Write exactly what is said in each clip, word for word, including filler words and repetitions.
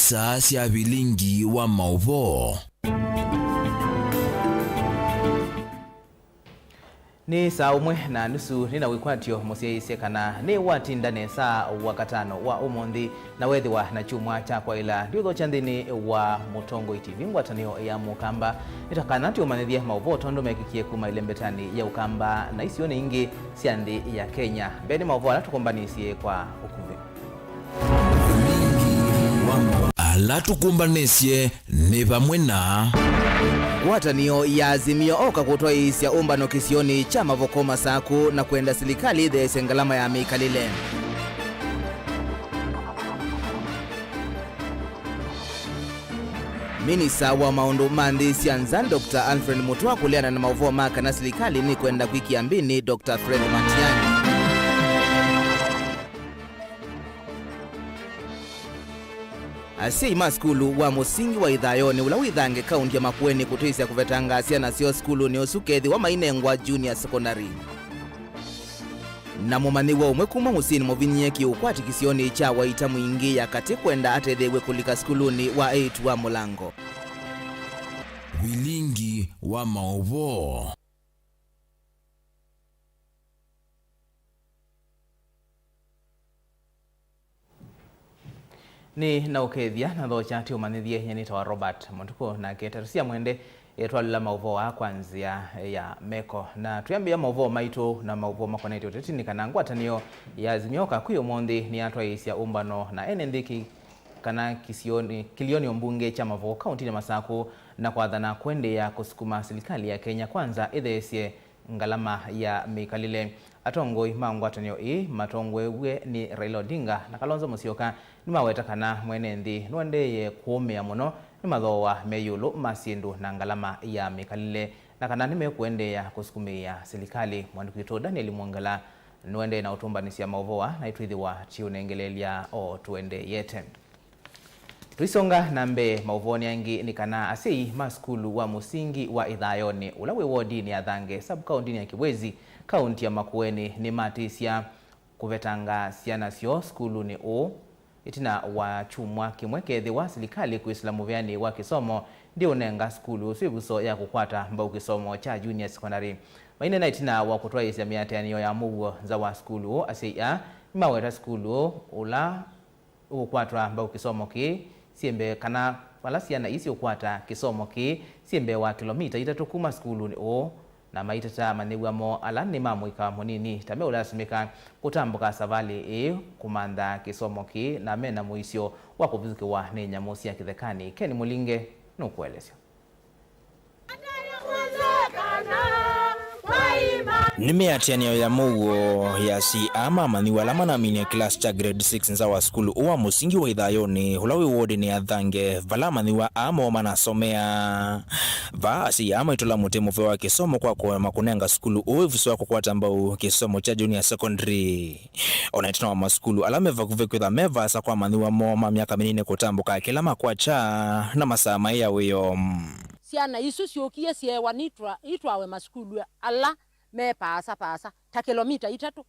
Star sya vilingi wa maũvoo. Nĩ saa ũmwe na nusu, nĩ na wĩkwatyo mũsyaĩĩsye kana nĩ watinda nesa Wakatano wa ũmũnthĩ, na wethĩwa na kyumwa kya kwaĩla ndiũthokya nthĩnĩ wa Mũtongoi T V ngwatanĩo ya Mũkamba. Nĩ ta kana tũũmanyĩthye maũvoo tondũ mekĩkie kuma ĩlembetanĩ ya Ũkamba na isionĩ ingĩ sya nthĩ ya Kenya. Mbee nĩ maũvoo ala tũkũmbanĩsye kwa ũkuvĩ. Ala tũkũmbanĩsye nĩ vamwe na ngwatanĩo ya Azimio oka kũtwaĩĩsya ũmbano kĩsionĩ kya Mavoko Masaku na kwenda silikalĩ ĩtheesye ngalama ya mĩkalĩle. Minista wa maũndũ ma nthĩ sya nza, Doctor Alfred Mutua kũleana na maũvoo ma kana silikalĩ nĩkwenda kwĩkĩa mbĩnĩ Doctor Fred Matiang'i. Asyai ma sukulu wa mũsingi wa Ithayonĩ ũla wĩ Thange, kaunti ya Makueni, kũtwĩsya kũvetanga syana syoo sukulunĩ ũsu kethĩwa mainengwa junior secondary. Na mũmanyĩw'a ũmwe kuma mũsyĩnĩ mũvinyĩĩe kĩũkwati kĩsionĩ kya Waita Mwingĩ ya katĩ kwenda atetheew'e kũlika sukulunĩ wa Eitu wa Mũlango. Vilingi wa maũvoo. Nĩ na ũkethya na thokya tũũmanyĩthye, nyie nĩtawa Robert Mũtukũ, nake tatũsya mwende, e, twalũla maũvoo aa kwa nzĩa ya meko. Na twĩambĩĩa maũvoo maitũ na maũvoo makonetye ũteti, nĩ kana ngwatanĩo ya Azimio Kakui ũmũnthĩ nĩyatwaĩĩsya ũmbano na ene nthĩ kĩ-, kana kĩsionĩ, kĩlĩonĩ mbunge kya Mavoko kauntinĩ ya Masaku, na kwathana kũendeea kũsukuma silikalĩ ya Kenya Kwanza ĩtheesye ngalama ya mĩkalĩle. Atongoi ma ngwatanĩo ĩĩ matongoew'e nĩ Raila Odinga na Kalonzo Musyoka nĩmaweta kana mwene nthĩ nũendeeye kũũmĩa mũno nĩ mathooa me ĩũlũ ma syĩndũ na ngalama ya mĩkalĩle, na kana nĩmekũendeea kũsukumĩĩa silikalĩ. Mwandĩki witũ Daniel Mwongela nũendee na ũtũmbanĩsya maũvoo aa, na itwĩthĩwa tũiũnengeleelya o tũendeeyete. Tũisonga na mbee, maũvoonĩ angĩ nĩ kana asyai ma sukulu wa mũsingi wa Ithayonĩ, ũla wĩ wodinĩ ya Thange, sub-kauntinĩ ya Kibwezi, kaunti ya Makueni, nĩmatĩsya kũvetanga syana syoo sukulunĩ ũũ, ĩtina wa kyumwa kĩmwe kethĩwa silikalĩ kwĩsĩla mũvĩanĩ wa kĩsomo ndĩũnenga sukulu ũsu ĩvuso ya kũkwata mbau kĩsomo kya junior secondary. Maineena ĩtina wa kũtwaĩĩsya mĩatĩanĩo ya mũuo nza wa sukulu ũũ, asyai aa nĩmaweta sukulu ũũ ũla ũkwatwa mbau kĩsomo kĩĩ syĩ mbee, kana vala syana ii siũkwata kĩsomo kĩĩ syĩ mbee wa kĩlomita itatũ kuma sukulunĩ ũũ, na maiteta amanyĩw'a moo ala nĩ ma mũika mũnini, ta meũlasimĩka kũtambũka savalĩ ĩĩ kũmantha kĩsomo kĩĩ, na mena mũisyo wa kũvithũkĩwa nĩ nyamũ sya kĩthekanĩ. Ken Mũlinge nũkũelesya. Nĩ mĩatĩanĩo ya mũuo ya asyai aa ma amanyĩw'a ala manaminie kĩlasi kya grade six nza wa sukulu ũũ wa mũsingi wa Ithayonĩ, ũla wĩ wodinĩ ya Thange, vala amanyĩw'a aa moo manasomea. Vaa asyai aa maitũla mũtĩ mũvea wa kĩsomo kwa kũema kũnenga sukulu ũũ ĩvuso ya kũkwata mbau kĩsomo kya junior secondary. O na ĩtina wa masukulu ala me vakuvĩ kwĩtha me vaasa kwa amanyĩw'a moo ma myaka mĩnini kũtambũka kĩla makwakya na masaa maĩ ya wĩoo. Syana isu syũkie syeewa nitwa-, itwawe masukulu ala me paasa paasa, ta kĩlomita itatũ.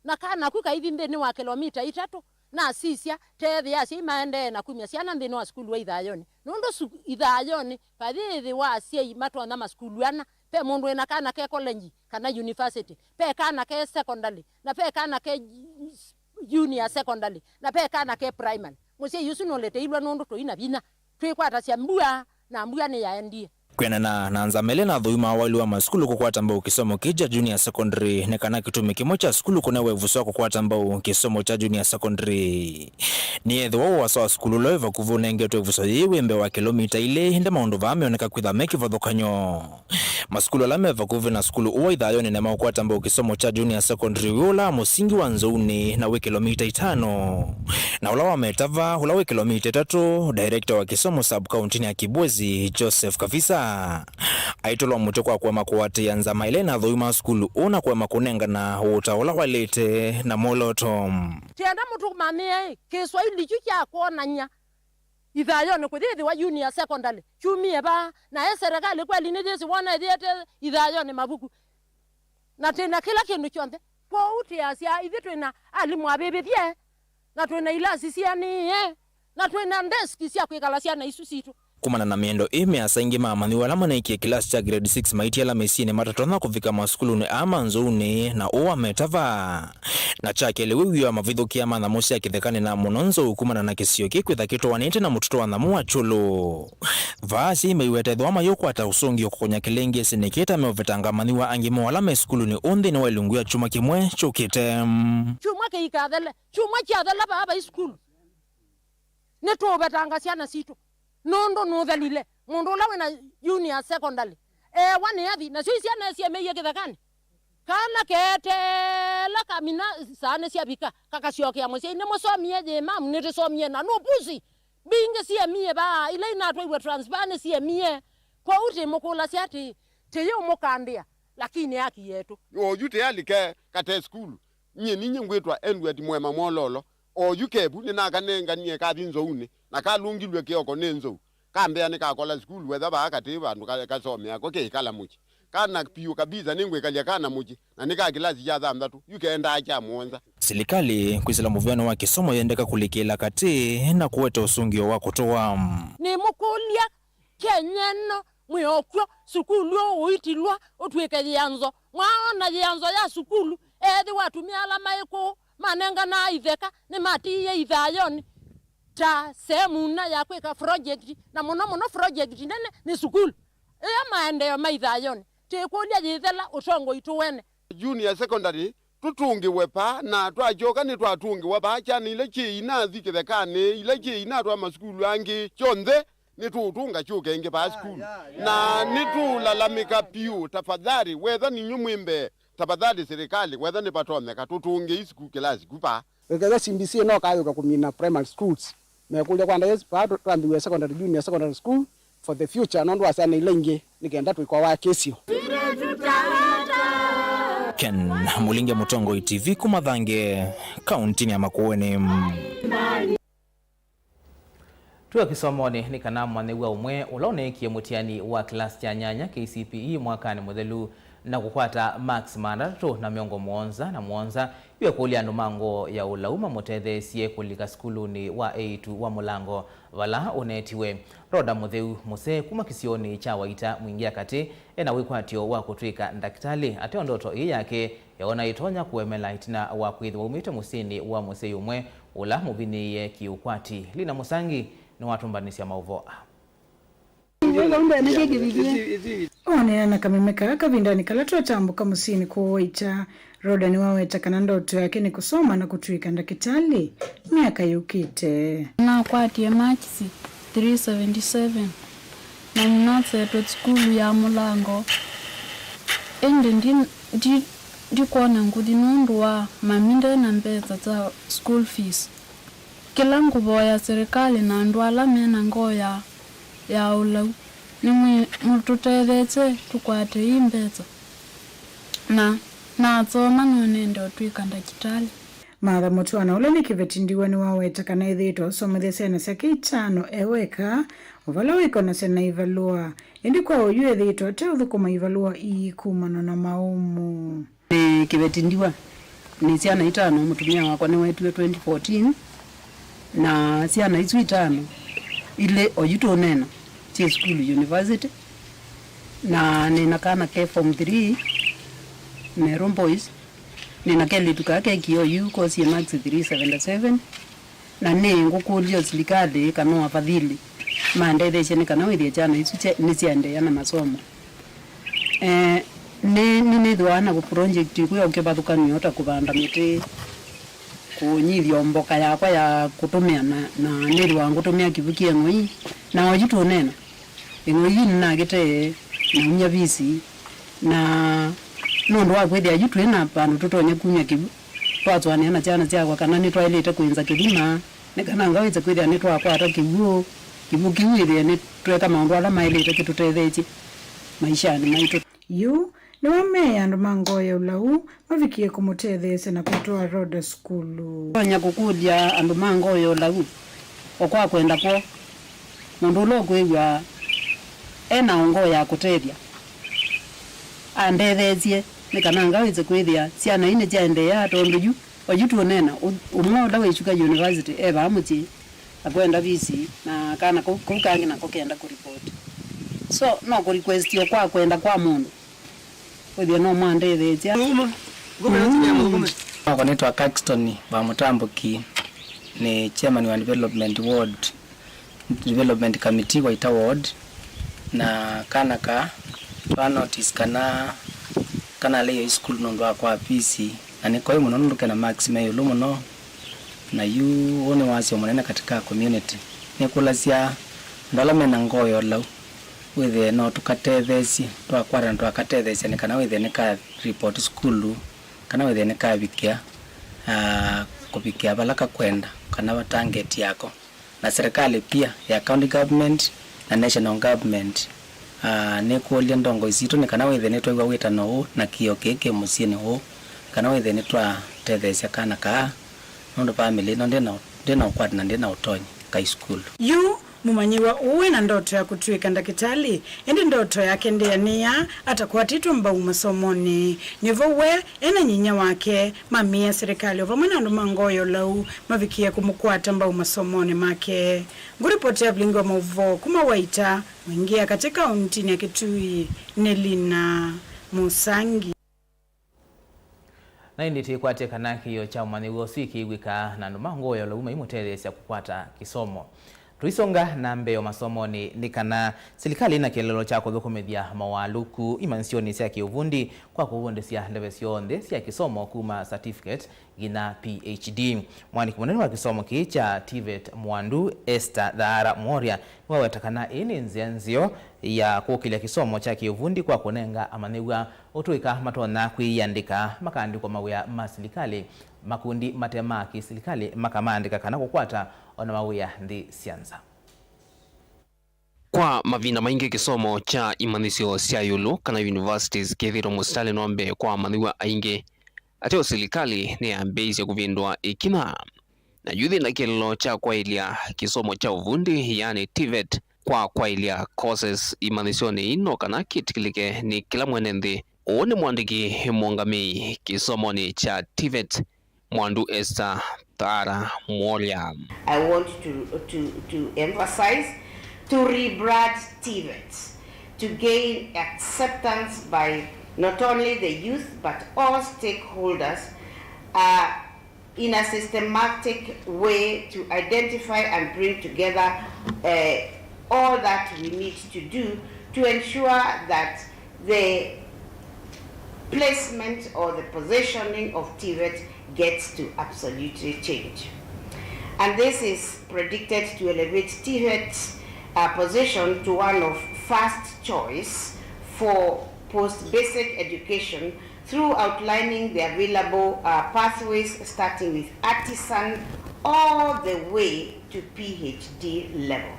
Na kana ku kaithi nthĩnĩ wa kĩlomita itatũ, nasisya, teethĩa asyai maendee na kumya syana nthĩnĩ wa sukulu wa Ithayonĩ. Nũndũ su-, Ithayonĩ vayĩthĩwa asyai matonya masukulu ana, ve mũndũ wĩna kana ke college kana university, ve kana ke secondary, na ve kana ke junior secondary, na ve kana ke primary. Mũsyai ũsu nũleteilwe nũndũ tũi na vinya. Twĩkwatasya mbua, na mbua nĩyaendie. Kwĩanana na nzama ĩla ĩnathũimaa waĩlu wa masukulu kũkwata mbau kĩsomo kĩĩ kya junior secondary, nĩ kana kĩtumi kĩmwe kya sukulu kũnewa ĩvuso wa kũkwata mbau kĩsomo kya junior secondary. Nĩyethĩwa ũasa wa sukulu ũla wĩ vakuvĩ ũnengetwe ĩvuso yĩĩ wĩ mbee wa kĩlomita ilĩ, ĩndĩ maũndũ vaa meoneka kwĩtha me kĩvathũkany'o. Masukulu ala me vakuvĩ na sukulu ũũ wa Ithayonĩ nĩmaũkwata mbau kĩsomo kya junior secondary wĩ ũla wa mũsingi wa Nzounĩ na wĩ kĩlomita itano, na ũla wa Metava, ũla wĩ kĩlomita itatũ. Director wa kĩsomo sub-kauntinĩ ya Kibwezi, Joseph Kavisa, aitũlwa mũtĩ kwa kũema kũatĩĩa nzama ĩla ĩnathũimaa sukulu ũũ na kũema kũnengana ũtao ũla waĩlĩte na mwolooto. Tienda mũtũmanyĩe Kĩswaili kyu kya kwonany'a Ithayonĩ kũyĩthĩwa junior secondary kyumie vaa, na e serikali kweli nĩyĩsĩ wona ĩyĩte Ithayonĩ mavuku, na twĩna kĩla kĩndũ kyonthe. Kwoou twĩasya, ithyĩ twĩna alimũ avĩvĩthye, na twĩna ilasi sianĩĩe, Na twĩ na desk sya kwĩkala syana isu sitũ. Kumana na mĩendo ĩĩ mĩasa, aingĩ ma amanyĩw'a ala maneekie kĩlasi kya grade six maitie ala mĩsyĩnĩ matatonya kũvika masukulunĩ aa ma Nzounĩ, na ũũ wameta vaa. Na kya kelĩ, wĩ wia wa mavithũkĩa ma nyamũ sya kĩthekanĩ, na mũno nzou, kumana na kĩsio kĩĩ kwĩtha kĩtwaanĩte na mũtitũ wa nyamũ wa Kyũlũ. Vaa asyai maiweta ethĩwa mayũkwata ũsũngĩo kũkonya kĩlĩngĩsĩ nĩkĩ ta meũvetanga amanyĩw'a angĩ moo ala me sukulunĩ ũũ nthĩnĩ wa ilungu ya kyumwa kĩmwe kyũkĩte. Kyumwa kĩikathele, kyumwa kyathela vaa vai sukulu. Nĩtũũvetanga syana sitũ nũndũ nũthelile. Mũndũ ũla wĩna junior secondary eewa nĩ athi, nasyo isyana syĩmĩie kĩthekanĩ. Kana keteela kamina saa nĩsyavika, kakasyokea mũsyai, "Nĩmũsomie yĩ, mamu?" "Nĩtũsomie." "Na nũpusi mbingĩ syĩmie vaa, ila inatwaiwe transfer nĩsyĩmie." Kwoou tĩmũkũlasya atĩĩ, "Tĩyĩũmũkandĩa, lakini aki yetũ." Oyu tayali ke kate sukulu. Nyie ninyie ngwĩtwa Edward Mwema Mwololo. Oyu kevu nĩnakanenganie kathi nzounĩ, na kalũngilw'e kĩoko nĩ nzou. Kambea nĩkakola sukulu wetha vaa katĩ vandũ ka- kasomea ko kĩikala mũsyĩ. Kana piũ kabisa nĩngwĩkalya kana mũsyĩ, na nĩ ka kĩlasi kya thanthatũ, yu keendaa kya mũonza. Silikalĩ kwĩsĩla mũvĩanĩ wa kĩsomo yendeka kũlikĩla katĩ na kũete ũsũngĩo wa kũtũa. Nĩmũkũlya, Kenya ĩno mwĩ o kw'o, sukulu ũũ ũitilwa ũtw'ĩke yĩanzo. Mwaona yĩanzo ya sukulu? Ethĩwa atumĩa ala maĩ kũũ manenganaa itheka nĩmatiie ithayonĩ ta sehemu na ya kwĩka project, na mũno mũno project nene nĩ sukulu. Ĩyo maendeeo ma ithayonĩ. Tĩkũlya yĩthela ũtongoi tũwene. Junior secondary tũtũngĩwe vaa, na twakyoka nĩtwatũngĩwa vaa. Syana ila syĩ inathi kĩthekanĩ, ila syĩ inatwaa masukulu angĩ, syonthe nĩtũũtũnga syũke ĩngĩ vaa sukulu. Na nĩtũũlalamĩka vyũ, tafadhali, wetha ninyw'ĩ mwĩ mbee, tafadhali silikalĩ, wetha nĩvatonyeka, tũtũngĩei sukulu kĩlasi ku vaa. Ĩkethwa C B C no kayũka kũmina primary schools, mekũlya kwa ndaĩa vaa twambĩw'e secondary, junior secondary school for the future, nũndũ wa syana ila ingĩ, nĩ kenda twĩkowa kĩsio. Ken Mũlinge, Mũtongoi T V, kuma Thange, kauntinĩ ya Makueni. Twĩ o kĩsomonĩ, nĩ kana mwanyĩw'a ũmwe ũla ũneekie mũtiani wa kĩlasi kya nyanya K C P E mwakanĩ mũthelu na kũkwata marks maana atatũ na mĩongo mũonza na mũonza, yu ekũlya andũ ma ngoo ya ũlau mamũtetheesye kũlika sukulunĩ wa eĩtu wa Mũlango, vala ũneetiwe. Rhoda Mũtheu, mũsee kuma kĩsionĩ kya Waita Mwingĩa Katĩ, e na wĩkwatyo wa kũtw'ĩka ndakĩtalĩ. Ateo ndoto ĩĩ yake, eona ĩtonya kũemela ĩtina wa kwĩthĩwa aumĩte mũsyĩnĩ wa mũsyai ũmwe ũla mũvinyĩĩe kĩ-ũkwati. Lina Mũsangi nĩwatũmbanĩsya maũvoo aa. Oneana na kameme kaa kavindanĩ kala twatambũka mũsyĩnĩ kũũ Waita, Rhoda nĩwaweta kana ndoto yake nĩ kũsoma na kũtw'ĩka ndakĩtalĩ myaka yũkĩte. Nakwatie makisi three seventy seven na nĩnasetwe sukulu ya Mũlango, ĩndĩ ndi, ndi, ndikwona ngũthi nũndũ wa mami nde na mbesa sya school fees. Kĩla ngũvoya silikalĩ na andũ ala me na ngoo ya, ya ũlau, nĩ mwĩ, mũtũtetheesye tũkwate ii mbesa. Na nasoma no nende ũtw'ĩka ndakĩtalĩ. Martha Mũtwana, ũla nĩ kĩveti ndiwa, nĩwaweta kana ethĩĩtwe asomethya syana syake itano e weka, o vala wĩkonasya na ivalũa, ĩndĩ kwa oyu ethĩĩtwe ate ũthũkũma ivalũa ii kumana na maũmũ. Nĩ kĩveti ndiwa. Nĩ syana itano, mũtumĩa wakwa nĩwetiwe twenty fourteen, na syana isu itano, ilĩ oyu tũũneena, syĩ sukulu university, na nĩ na kana ke form three, Meru Boys, nĩ na kelĩtu kaa kekie oyu kosie marks three seventy seven, Na nĩ ngũkũlya o silikalĩ kana o afadhili mandetheesye nĩ kana wĩthĩe syana isu sya, nĩsyaendeea na masomo. Eh, nĩ, nĩnĩthĩwa na project kwĩ o kĩvathũkany'o ta kũvanda mĩtĩ, kũnyithya o mboka yakwa ya kũtũmĩa, na, na nĩthĩwa ngũtũmĩa kĩvu kĩ eng'oi, na oyu tũũneena. Ĩng'oi ii nĩnakĩtee naumya visi, na nũndũ wa kwĩthĩa yu twĩ na vandũ tũtonya kumya kĩw'ũ, twasũanĩa na syana syakwa kana nĩtwaĩlĩte kwĩnza kĩthima nĩ kana ngawĩse kwĩthĩa nĩtwakwata kĩw'ũ, kĩw'ũ kĩu wĩthĩe nĩtweka maũndũ ala maĩlĩte kĩtũtetheesye maishanĩ maitũ. Yu nĩwameea andũ ma ngoo ya ũlau mavikie kũmũtetheesya na kũtwaa Rhoda sukulu. Ndonya kũkũlya andũ ma ngoo ya ũlau, o kwa kwenda kwoo, mũndũ ũla ũkwĩw'a e na ngoo ya kũtethya andetheesye nĩ kana ngawĩse kwĩthĩa syana ii nĩsyaendeea, tondũ yu, oyu tũũneena, ũ-, ũmwe ũla wĩkyuka yunivasĩtĩ e vaa mũsyĩ, Akwenda visi, na kana kau, kau kangĩ nako kenda kũripoti. So, no kũrequestio kwa kwenda kwa mũndũ. Wĩthĩe no mwandetheesya. Wakwa nĩtwa Caxton wa Mũtambũki, nĩ chairman wa development ward, development committee wa Ita ward, na kana ka twa notice kana, kana leyo school nũndũ wa kwa visi, na nĩ koi mũno nũndũ kena marks me ĩũlũ mũno, na yu ũũ nĩ wasyo mũnene katika community. Nĩkũlasya andũ ala mena ngoo ya ũlau wĩthĩe no tũkatetheesye, twakwatana twakatetheesya nĩ kana wĩthĩe nĩka report sukulu, kana wĩthĩe nĩkavikĩa, ah, kũvikĩa vala kakwenda, kana va target yako. Na serikali pia ya county government na national government, ah, nĩkũlya ndongoi sitũ nĩ kana wĩthĩe nĩtwew'a wĩtano ũũ na kĩo kĩĩ kĩ mũsyĩnĩ ũũ, nĩ kana wĩthĩe nĩtwatetheesya kana kaa, nũndũ family ĩno ndĩna, ndĩna ũkwati na ndĩna ũtonyi kai sukulu. Yu mũmanyĩw'a ũũ ena ndoto ya kũtw'ĩka ndakĩtalĩ, ĩndĩ ndoto yake ndĩanĩa atakwatĩtwe mbau masomonĩ. Nĩvo we ena nyinyia wake mamĩĩa serikali o vamwe na andũ ma ngoo ya ũlau mavikĩe kũmũkwata mbau masomonĩ make. Ngũripoti ya vilingi wa maũvoo kuma Waita, Mwingĩa katĩ kauntinĩ ya Kitui, nĩ Lina Mũsangi. Na ĩndĩ tĩkwatye kana kĩĩo kya ũmanyĩw'a ũsu ĩkĩw'ĩka na andũ ma ngoo ya ũlau maimũtetheesya kũkwata kĩsomo. Tũisonga na mbee o masomonĩ, nĩ kana silikalĩ ĩna kĩeleelo kya kũthũkũmĩthya mowalũku imanyĩsyonĩ sya kĩũvundi kwa kũvundĩsya ndeve syonthe sya kĩsomo kuma certificate nginya P H D. Mwandĩki mũnene wa kĩsomo kĩĩ kya TVET Mwandu Esther Thaara Mworia nĩwaweta kana ĩĩ nĩ nzĩa nzeo ya kũkĩlya kĩsomo kya kĩũvundi kwa kũnenga amanyĩw'a ũtũĩka matonya kwĩyĩandĩka makaandĩkwa mawĩa ma silikalĩ, makundi mate ma kĩ-silikalĩ makamaandĩka kana kũkwata ona mawĩa nthĩ sya nza. Kwa mavinda maingĩ kĩsomo kya imanyĩsyo sya ĩũlũ kana universities kĩthĩtwe mũsitalĩnĩ wa mbee kwa amanyĩw'a aingĩ ateo silikalĩ nĩyambĩĩisye kũvĩndũa ĩkinya. Na yu yĩna kĩeleelo kya kwaĩlya kĩsomo kya ũvundi, yaani TVET, kwa kwaĩlya courses imanyĩsyonĩ ii no kana kĩtĩkĩlĩke nĩ kĩla mwene nthĩ. Ũũ nĩ mwandĩki mũũngamĩi kĩsomonĩ kya TVET, Mwandu Esther Thaara Mworia. I want to, to, to emphasize, to rebrand TVET, to gain acceptance by not only the youth but all stakeholders, uh, in a systematic way to identify and bring together, uh, all that we need to do to ensure that the placement or the positioning of TVET gets to absolutely change. And this is predicted to elevate TVET's, uh, position to one of first choice for post-basic education through outlining the available, uh, pathways starting with artisan all the way to P H D level.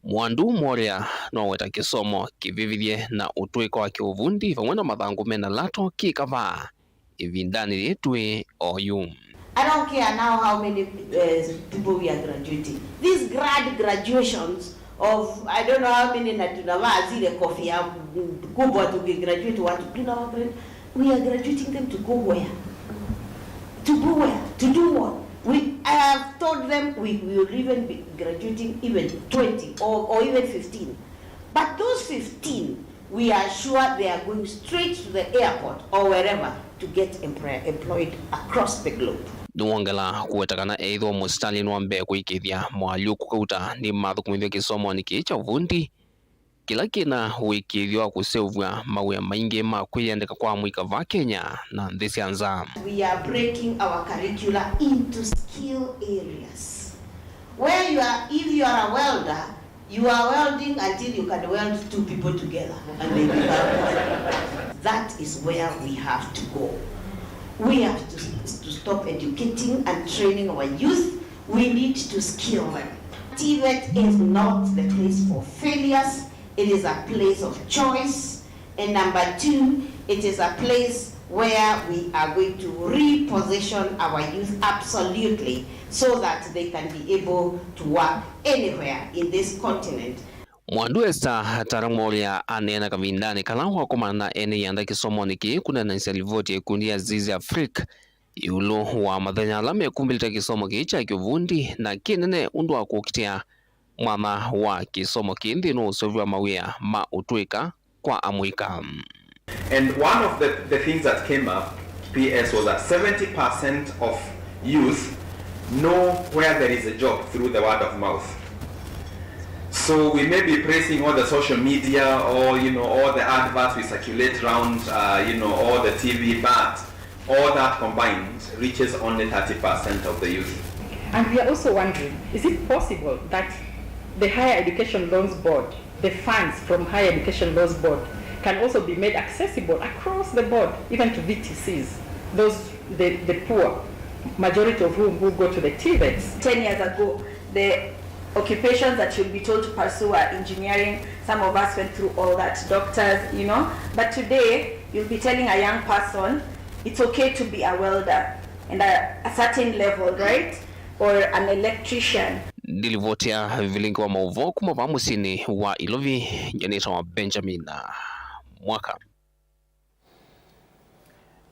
Mwandu Mworia noweta kĩsomo kĩvĩvĩthye na ũtũĩka wa kĩũvundi vamwe na mathangũ mena lato kĩkavaa ĩvindanĩ yĩĩ twĩ oyu. I don't care now how many, uh, people we are graduating. These grad graduations of, I don't know how many, na tunavaa zile kofia kubwa tukigraduate watu. Tunawa grad-, we are graduating them to go where? To go where? To do what? We, I have told them we, we will even be graduating even twenty or, or even fifteen. But those fifteen, we are sure they are going straight to the airport or wherever to get employ-, employed across the globe. Nĩwongela kũweta kana eĩthwa mũsitalĩnĩ wa mbee kũĩkĩĩthya moalyũku kauta nĩmathũkũmĩthw'e kĩsomonĩ kĩĩ kya ũvundi, kĩla kĩna ũĩkĩĩthyo wa kũseũvw'a mawĩa maingĩ ma kwĩyĩandĩka kwa amũika va Kenya na nthĩ sya nza. We are breaking our curricula into skill areas where you are, if you are a welder, you are welding until you can weld two people together and they become one. That is where we have to go. We have to, to stop educating and training our youth. We need to skill them. TVET is not the place for failures. It is a place of choice. And number two, it is a place where we are going to reposition our youth absolutely so that they can be able to work anywhere in this continent. Mwandu Esther Thaara Mworia aneena kavindanĩ kala wakomana na ene ianda kĩsomonĩ kĩĩ kũneenanĩsya livoti ya ikundi ya Zizi Afrique ĩũlũ wa mathenya ala mekumbĩlĩte kĩsomo kĩĩ kya kĩũvundi na kĩnene ũndũ wa kũkitĩa mwanya wa kĩsomo kĩĩ nthĩnĩ wa ũseũvi wa mawĩa ma ũtũĩka kwa amũika. And one of the, the things that came up, P S, was that seventy percent of youth know where there is a job through the word of mouth. So we may be praising all the social media, all, you know, all the adverts we circulate around, uh, you know, all the T V, but all that combined reaches only thirty percent of the youth. And we are also wondering, is it possible that the Higher Education Loans Board, the funds from Higher Education Loans Board, can also be made accessible across the board, even to V T Cs, those, the, the poor, majority of whom who go to the TVETs? Ten years ago, the occupations that you'll be told to pursue are engineering. Some of us went through all that, doctors, you know. But today, you'll be telling a young person, it's okay to be a welder and a, a certain level, right? Or an electrician. Ndilivoti ya vilingi wa maũvoo kuma vaa mũsyĩnĩ wa Ilovi, nyanĩtawa Benjamin Mwaka.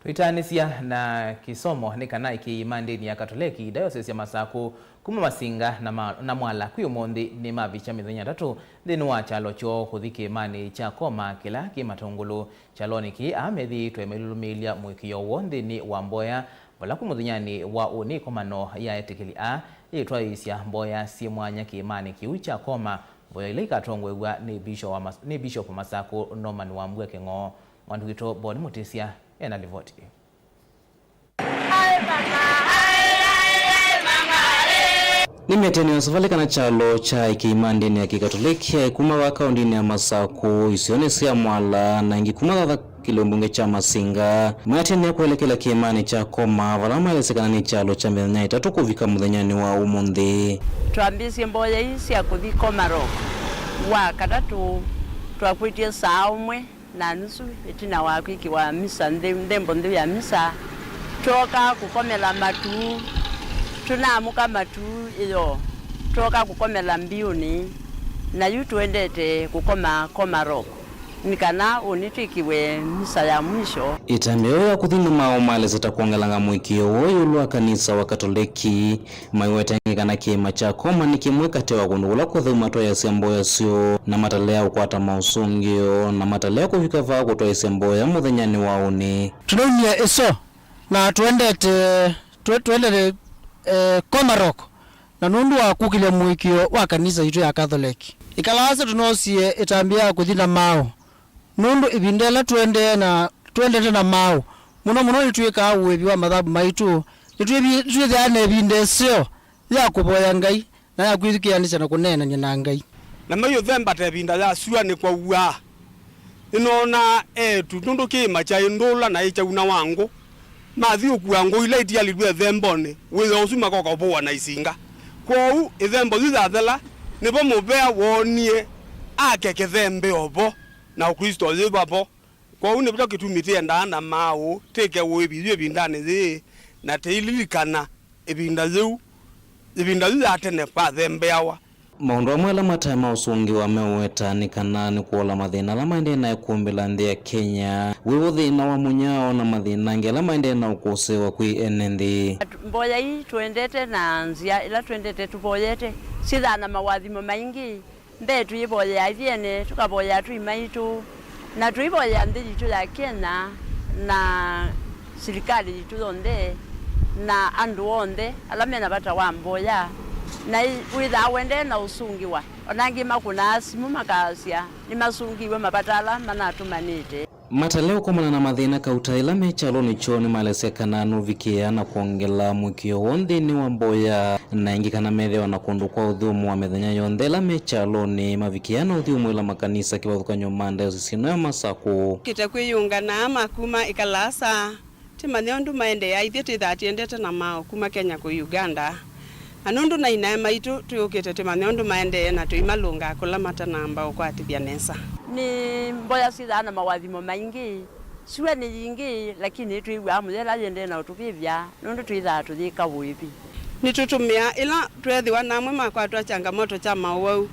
Tũitaanĩsya na kĩsomo nĩ kana ĩkĩĩi ma ndĩni ya Katoleki, Diocese ya Masakũ, kuma Masinga na ma-, na Mwala kwĩ ũmũnthĩ nĩmavikya mĩthenya ĩtatũ nthĩnĩ wa kyalo kyoo kũthi kĩĩmanĩ kya Koma kĩla kĩ Matũngũlũ. Kyalonĩ kĩĩ, aa methĩĩtwe mailũlũmĩĩlya mũĩkĩĩo woo nthĩnĩ wa mboya, vala kwĩ mũthenyanĩ wa ũnĩ ĩkomano ya etĩkĩli aa yĩtwaĩĩsya mboya syĩ mwanya kĩĩmanĩ kĩu kya Koma, mboya ila ikatongoew'a nĩ Bishop wa Mas-, nĩ Bishop Masakũ Norman Wambua Kĩng'oo. Mwandĩki witũ Boni Mũtĩsya ena livoti. Nĩ mĩatĩanĩo ya savalĩ kana kyalo kya ĩkĩĩi ma ndĩni ya Kĩkatoleki kuma vaa kaũndĩnĩ ya Masakũ, isionĩ sya Mwala, na ĩngĩ kuma vaa kĩlio mbunge kya Masinga, mayatĩanĩa kwelekela kĩĩmanĩ kya Koma, vala maelesya kana nĩ kyalo kya mĩthenya ĩtatũ kũvika mũthenyanĩ wa ũmũnthĩ. Twambĩĩsye mboya ii sya kũthi Komarok wa katatũ, twakwĩtye saa ũmwe na nusu ĩtina wa kwĩkĩwa misa ntheu, nthembo ntheu ya misa, twooka kũkomela matu. Tũnaamũka matu ĩyo, twooka kũkomela mbiũnĩ, na yu tũendete kũkoma Komarok nĩ kana ũnĩ twĩkĩwe misa ya mwisho. Ĩtambya yĩu ya kũthi na maaũ maelesya ta kwongelanga mũĩkĩĩo woo ĩũlũ wa kanisa wa Katoleki. Maiwetangĩ kana kĩĩma kya Koma nĩ kĩmwe katĩ wa kũndũ kũla kũtheu matwaĩasya mboya syoo, na matalea kũkwata maũsũngĩo, na matalea kũvika vaa kũtwaĩsya mboya mũthenyanĩ wa ũnĩ. Tũnaumie ĩso na tũendete, tũ-, tũendete, eh, Komarok, na nũndũ wa kũkĩlya mũĩkĩĩo wa kanisa yitũ ya Catholic. Ĩkalaasa tũnoosie ĩtambya ya kũthi na maaũ. Nũndũ ĩvinda yĩla tũendee na, tũendete na maaũ, mũno mũno nĩtwĩkaa ũĩvi wa mathabu maitũ, nĩtwĩvi-, nĩtwĩthĩaa na ĩvinda ĩseo ya kũvoya Ngai na ya kwĩthukĩĩanĩsya na kũneenany'a na Ngai. Na maiũthembata ĩvinda ya syũa nĩ kwauaa. Nĩnoonaa eĩtu nũndũ kĩĩma kyaĩ ndũla na ĩkyauna wangũ, mathi ũkua ngũ ila itialilw'e ĩthembonĩ, wĩoo ũsu makoka ũvũwa na isinga. Kwoou ĩthembo yu yathela, nĩvo mũvea woonie ake kĩthembe o vo. Na Ũklĩsto yĩ vavo. Kwoou nĩkyo kĩtumi tĩendaa na maaũ, tĩke ũĩvi yu ĩvindanĩ yĩĩ, na tĩililikana ĩvinda yĩu, ĩvinda yu ya tene kwathembeawa. Maũndũ amwe ala mataĩ ma ũsũngĩwa meũweta nĩ kana nĩ kũola mathĩna ala maendee na kũmbĩla nthĩ ya Kenya, wĩvo thĩna wa mũnyao na mathĩna angĩ ala maendee na ũkũsĩĩwa kwĩ ene nthĩ. Mboya ii tũendete na nzĩa ĩla tũendete tũvoyete syĩthaa na mawathimo maingĩ. Mbee tũyĩvoyea ithyĩ ene, tũkavoyea atũi maitũ, na tũivoyea nthĩ yitũ ya Kenya, na silikalĩ yitũ yonthe, na andũ onthe ala mena vata wa mboya. Na ĩ-, wĩthaa ũendee na ũsũngĩwa. O na angĩ makũnaa simũ makasya nĩmasũngĩiwe mavata ala manatũmanĩte. Matalea ũkomana na mathĩna kauta ĩla me kyalonĩ kyoo nĩmaelesya kana nũvikĩĩa na kwongela mũĩkĩĩo woo nthĩnĩ wa mboya, na ĩngĩ kana methĩawa na kũndũ kwa ũthyũmũa mĩthenya yonthe ĩla me kyalonĩ, mavikĩĩa na ũthyũmũĩla makanisa kĩvathũkany'o ma Diocese ĩno ya Masakũ. Kĩte kwĩyũnganaa ma kuma ĩkalaasa, tĩmanye ũndũ maendeea, ithyĩ twĩthaa tĩendete na maaũ kuma Kenya kũi Uganda. Na nũndũ naĩ naĩ maitũ, twĩũkĩte tũmanye ũndũ maendee na tũimalũngaa kũla matanamba ũkwatĩthya nesa. Nĩ mboya syĩthaa na mawathimo maingĩ, syũa nĩ yingĩ, lakini nĩtwĩw'aa mũyo ĩla yĩendee na ũtũvĩvya, nũndũ twĩthaa tũyĩka ũĩvi. Nĩtũtũmĩaa ĩla tweethĩwa na amwe makwatwa changamoto kya maũwau,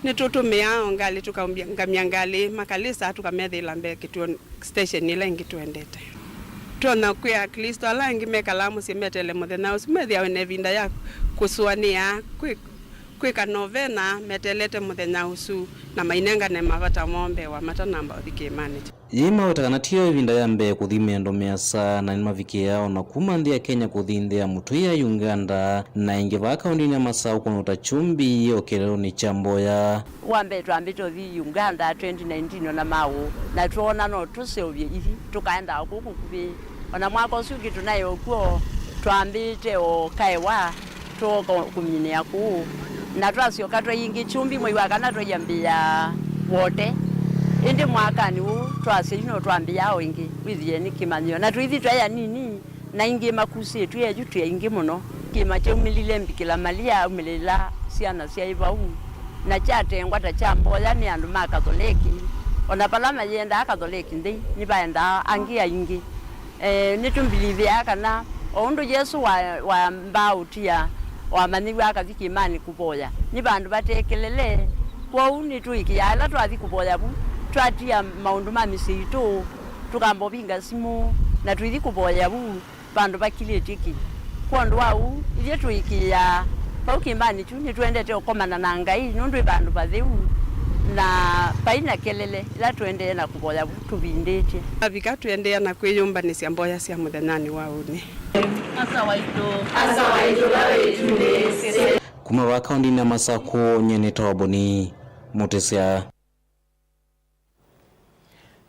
nĩtũtũmĩaa o ngalĩ, tũkaũngamya ngalĩ, makalĩsa tũkamethĩĩla mbee kĩtuonĩ. Station ĩla ĩngĩ tũendete. Tũtonya kwĩa Aklĩsto ala angĩ mekalaa mũsyĩ meteele mũthenya ũsu methĩawe na ĩvinda ya kũsũanĩa kwĩ-, kwĩka novena meteelete mũthenya ũsu, na mainengane mavata moo mbee wa matanamba ũthi kĩĩmanĩ kya. Yĩĩ maweta kana tiyo ĩvinda ya mbee kũthi mĩendo mĩasa, na nĩmavikĩaa o na kuma nthĩ ya Kenya kũthi nthĩ ya mũtũi ya Uganda, na ĩngĩ vaa kaũndĩnĩ ya Masaku kũndũ ta Kyumbi o kĩeleelonĩ kya mboya. Wa mbee twambĩte ũthi Uganda twenty nineteen ona maũ, na twoona no tũseũvye ithi, tũkaendaa kũu kũkuvĩ. Ona mwaka ũsu ũngĩ tũnaĩ o kw'o, twambĩte o kaewa, twooka kũminĩa kũu. Na twasyoka twaingĩ Kyumbi mwei wa kana twaiambĩĩa Wote. Ĩndĩ mwakanĩ ũũ twasya yu no twambĩĩa o ĩngĩ, wĩthĩe nĩ kĩmanyĩo. Na tũithi twaĩ anini, na aingĩ makusĩtw'e eyu twĩ aingĩ mũno. Kĩĩma kyaumĩlile Mbikĩla Malia aumĩlĩla syana syaĩ vau, na kyatengwa ta kya mboya nĩ andũ ma Katholeki. O na vala mayendaa Katholeki nthei, nĩvaendaa angĩ aingĩ. E, nĩtũmbilivĩaa kana o ũndũ Yesũ wa, wambaa ũtia, wamanyĩw'a akathi kĩĩmanĩ kũvoya, nĩ vandũ vate kelele. Kwoou nĩtũĩkĩĩaa ĩla twathi kũvoya vu, twatia maũndũ ma mĩsyĩ itũ, tũkamba ũvinga simũ, na tũithi kũvoya vu vandũ vakilĩtye kĩ. Kwondũ wa ũu, ithyĩ tũĩkĩĩaa vau kĩĩmanĩ kyu nĩtũendete ũkomana na Ngai nũndũ ĩ vandũ vatheu, na vai na kelele ĩla tũendee na kũvoya vu tũvindĩtye. Twavika, tũendeea na kwĩyũmbanĩsya mboya sya mũthenyanĩ wa ũnĩ. Asa waitũ. Asa waitũ, la wĩtunĩ. Kuma vaa kaũndĩnĩ ya Masaku, nyie nĩtawa Boni Mũtĩsya.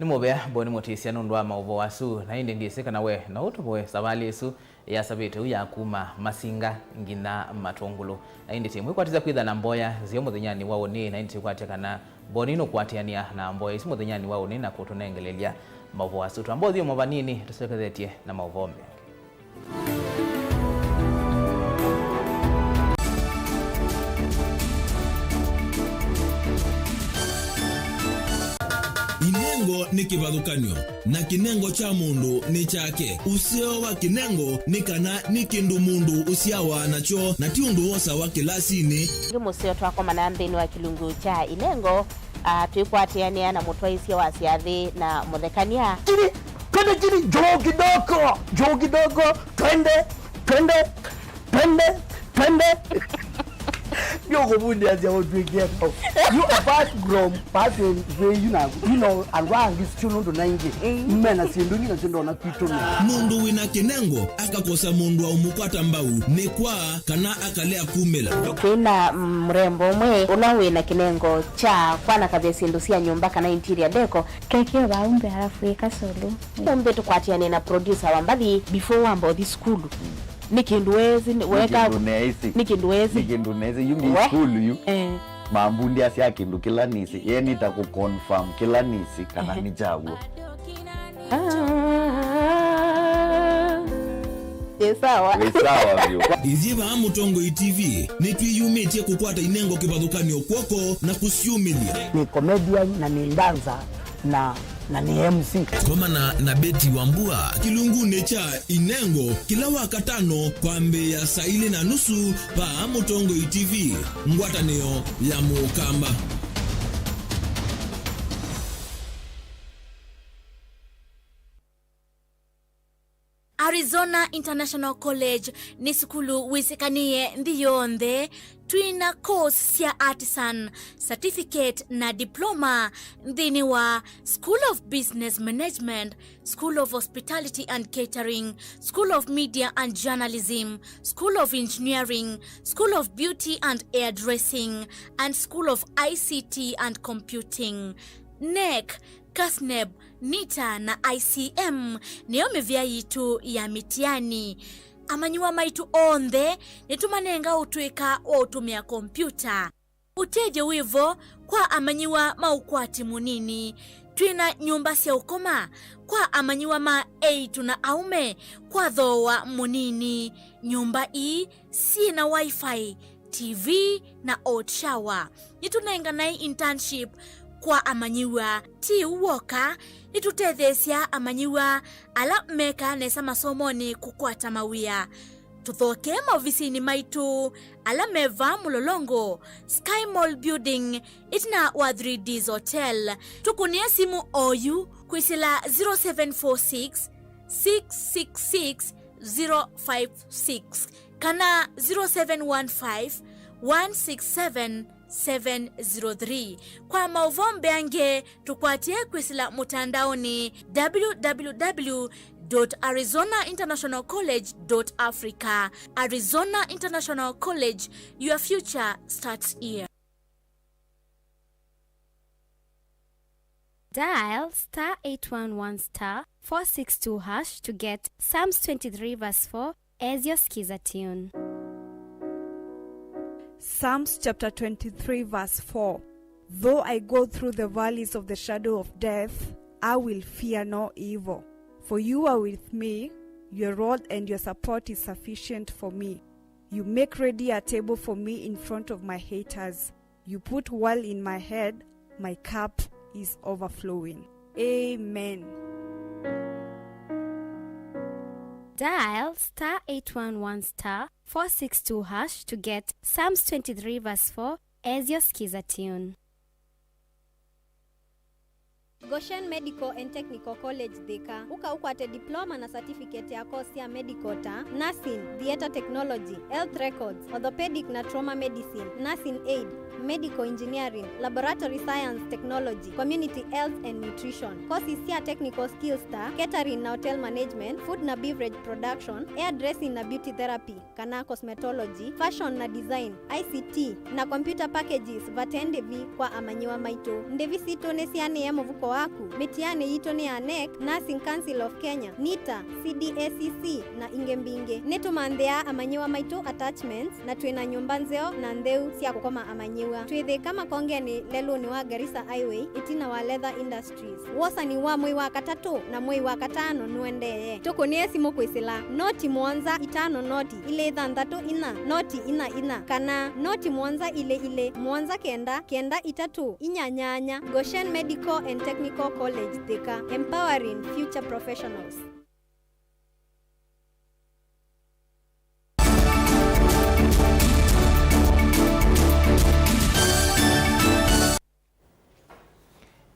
Nĩ mũvea Boni Mũtĩsya nũndũ wa maũvoo asu, na ĩndĩ ndyĩsĩ kana we no ũtũvoe savalĩ ĩsu yasavĩte ũu ya kuma Masinga nginya Matũngũlũ. Na ĩndĩ tĩmwĩkwatĩsya kwĩtha na mboya nzeo mũthenyanĩ wa ũnĩ, na ĩndĩ tĩkwatya kana Boni nũkũatĩanĩa na mboya isu mũthenyanĩ wa ũnĩ na kũtũnengelelya maũvoo asu. Twamba ũthyũmũa vanini, tũsyokethetye na maũvoo mbee. Inengo nĩ kĩvathũkany'o, na kĩnengo kya mũndũ nĩ kyake. Ũseo wa kĩnengo nĩ kana nĩ kĩndũ mũndũ ũsyawa nakyo, na ti ũndũ wosawa kĩlasinĩ. Ĩngĩ mũseo twakomana nthĩnĩ wa kĩlungu kya inengo, ah, twĩkwatĩanĩa na mũtwaĩsya wa syathĩ na mũthekany'a. Chini, twende chini, juu kidogo, juu kidogo, twende, twende, twende, twende. Ndio kuvundia sia utwekea. You, apart from passing way, you know, you know, and why this tune ndo naingi. Mm. Mena sindu ni na sindu na kitu. Mũndũ wĩna kĩnengo akakosa mũndũ wa ũmũkwata mbau nĩ kwa kana akalea kumĩla. Twĩna, mm, mũrembo ũmwe ũla wĩna kĩnengo kya kwanakavya syĩndũ sya nyũmba kana interior deco. Keke vau mbee alafu ĩka solo. Ũmbe tũkwatĩane na producer wa mbathi before wamba ũthi sukulu. Nĩ kĩndũ wezi, nĩ weka, kĩndũ neĩsĩ. Nĩ kĩndũ wezi. Nĩ kĩndũ neĩsĩ, yu nĩ we sukulu yu. Eh. Mambundi asya kĩndũ kĩla nĩsĩ, ye nĩta kũ confirm kĩla nĩsĩ kana, ehe, nĩ kyaw'o. Ah. Ĩ sawa. Wĩ sawa vyũ. Ithyĩ vaa Mũtongoi T V nĩtwĩyumĩtye kũkwata inengo kĩvathũkany'o kw'oko na kũsyumĩlya. Nĩ comedian na nĩ dancer na, na nĩ M C. Komana na Betty Wambua kĩlungunĩ kya Inengo kĩla Wakatano kwambĩĩa saa ilĩ na nusu vaa Mũtongoi T V, ngwatanĩo ya Mũkamba. Arizona International College nĩ sukulu wĩsĩkanĩe nthĩ yonthe. Twĩ na course sya artisan, certificate na diploma nthĩnĩ wa School of Business Management, School of Hospitality and Catering, School of Media and Journalism, School of Engineering, School of Beauty and Hairdressing, and School of I C T and Computing. NEC, CASNEB, NITA na I C M nĩyo mĩvĩa yitũ ya mĩtiani. Amanyĩw'a maitũ onthe nĩtũmanenga ũtũĩka wa ũtũmĩa kompiuta. Ũtethyo wĩ vo kwa amanyĩw'a ma ũkwati mũnini. Twĩ na nyũmba sya ũkoma kwa amanyĩw'a ma eĩtu na aũme kwa thooa mũnini. Nyũmba ii syĩ na Wi-Fi, T V, na hot shower. Nĩtũnenganae internship kwa amanyĩw'a. Ti ũu w'oka, nĩtũtetheesya amanyĩw'a ala mekaa nesa masomonĩ kũkwata mawĩa. Tũthokee maovisinĩ maitũ ala me vaa Mũlolongo, Sky Mall Building, ĩtina wa Three Ds Hotel. Tũkũnĩe simũ oyu kwĩsĩla zero seven four six, six six six zero five six kana zero seven one five, one six seven, seven zero three. Kwa maũvoo mbeange, tũkwatye kwĩsĩla mũtandaonĩ w w w dot arizona international college dot africa. Arizona International College, your future starts here. Dial star eight one one star four six two hash to get Psalms twenty-three verse four as your Skiza tune. Psalms chapter twenty-three verse four. Though I go through the valleys of the shadow of death, I will fear no evil. For you are with me, your rod and your support is sufficient for me. You make ready a table for me in front of my haters. You put oil in my head, my cup is overflowing. Amen. Dial star eight one one star four six two hash to get Psalms twenty-three verse four as your Skiza tune. Goshen Medical and Technical College Thika. Ũka ũkwate diploma na certificate ya course sya medical ta nursing, theatre technology, health records, orthopedic na trauma medicine, nursing aid, medical engineering, laboratory science technology, community health and nutrition. Courses sya technical skills ta catering na hotel management, food na beverage production, hairdressing na beauty therapy kana cosmetology, fashion na design, I C T, na computer packages vate ndĩvi kwa amanyĩw'a maitũ. Ndĩvi sitũ nĩsianĩe mũvuko waku. Mĩtianĩ yitũ nĩ ya nec, Nursing Council of Kenya, nita, C D A C C, na ingĩ mbingĩ. Nĩtũmanthĩaa amanyĩw'a maitũ attachments, na twĩ na nyũmba nzeo na ntheu sya kũkoma amanyĩw'a. Twĩ Thĩka Makongenĩ, lelũnĩ wa Garissa Highway, ĩtina wa Leather Industries. Wosani wa mwei wa katatũ na mwei wa katano nũendee. Tũkũnĩe simũ kwĩsĩla noti mũonza itano noti ilĩ ithanthatũ inya noti inya inya kana noti mũonza ilĩ ilĩ mũonza kenda kenda itatũ inya nyanya. Goshen Medical and Technical College Thika, empowering future professionals.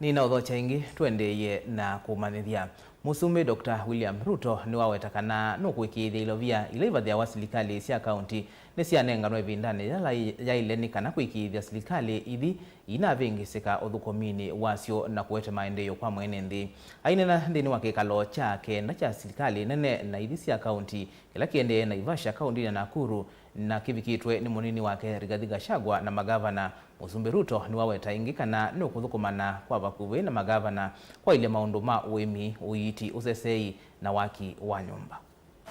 Nĩnaũthokya ĩngĩ, tũendeeye na kũmanyĩthya. Mũsumbĩ Doctor William Ruto nĩwaweta kana nũkũĩkĩĩthya ilovia ila ivathĩawa silikalĩ sya kaunti nĩsyanenganwe ĩvindanĩ yĩla yaĩ-, yaĩle nĩ kana kũĩkĩĩthya silikalĩ ithi inavĩngĩsĩka ũthũkũminĩ wasyo na kũete maendeeo kwa mwene nthĩ. Aineena nthĩnĩ wa kĩkalo kya kenda kya silikalĩ nene na ithi sya kaunti kĩla kĩendee Naivasha, kauntinĩ ya Nakuru, na kĩvikĩtwe nĩ mũnini wake Rigathi Gachagua na magavana, Mũsumbĩ Ruto nĩwaweta ĩngĩ kana nũkũthũkũmana kwa vakuvĩ na magavana kwaĩlya maũndũ ma ũĩmi, ũiiti, ũseseei, na waki wa nyũmba.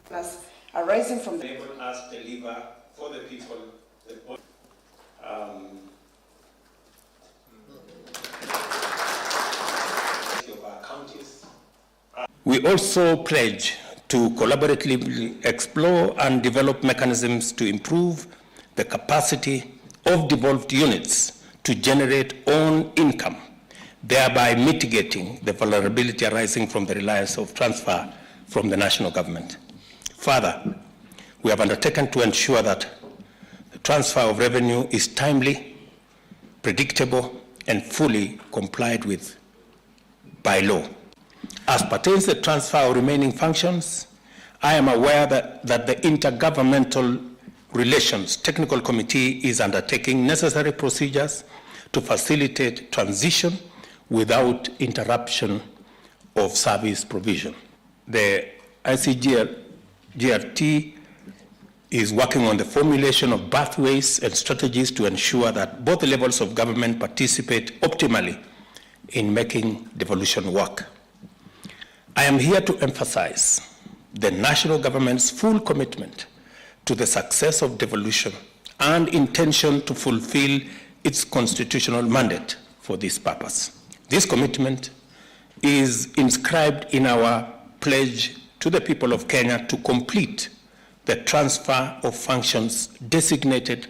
Plus, arising from the Enable us deliver for the people, the, um, of our counties. We also pledge to collaboratively explore and develop mechanisms to improve the capacity of devolved units to generate own income, thereby mitigating the vulnerability arising from the reliance of transfer from the national government. Further, we have undertaken to ensure that the transfer of revenue is timely, predictable, and fully complied with by law. As pertains the transfer of remaining functions, I am aware that, that the Intergovernmental Relations Technical Committee is undertaking necessary procedures to facilitate transition without interruption of service provision. The I C G R T is working on the formulation of pathways and strategies to ensure that both levels of government participate optimally in making devolution work. I am here to emphasize the national government's full commitment to the success of devolution and intention to fulfill its constitutional mandate for this purpose. This commitment is inscribed in our pledge to the people of Kenya to complete the transfer of functions designated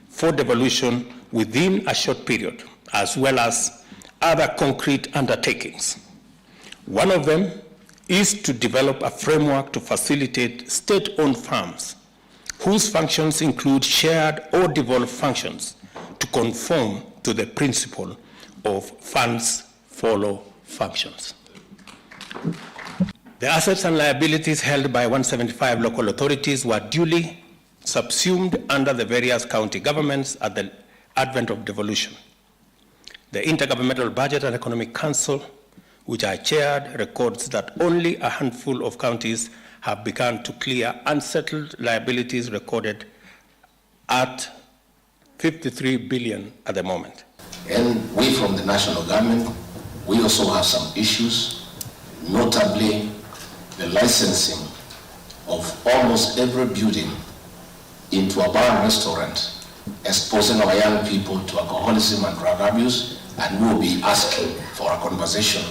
for devolution within a short period, as well as other concrete undertakings. One of them is to develop a framework to facilitate state-owned firms whose functions include shared or devolved functions to conform to the principle of funds follow functions. The assets and liabilities held by one seventy-five local authorities were duly subsumed under the various county governments at the advent of devolution. The Intergovernmental Budget and Economic Council, which I chaired, records that only a handful of counties have begun to clear unsettled liabilities recorded at fifty-three billion at the moment. And we from the national government, we also have some issues, notably the licensing of almost every building into a bar and restaurant, exposing our young people to alcoholism and drug abuse, and we will be asking for a conversation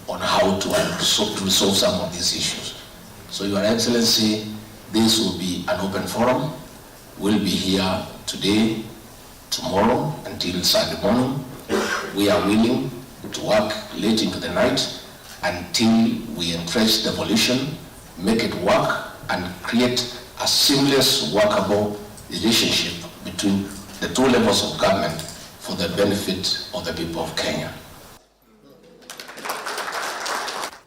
on how to, uh, resolve, to resolve some of these issues. So, Your Excellency, this will be an open forum. We'll be here today, tomorrow, until Sunday morning. We are willing to work late into the night until we entrench devolution, make it work, and create a seamless, workable relationship between the two levels of government for the benefit of the people of Kenya.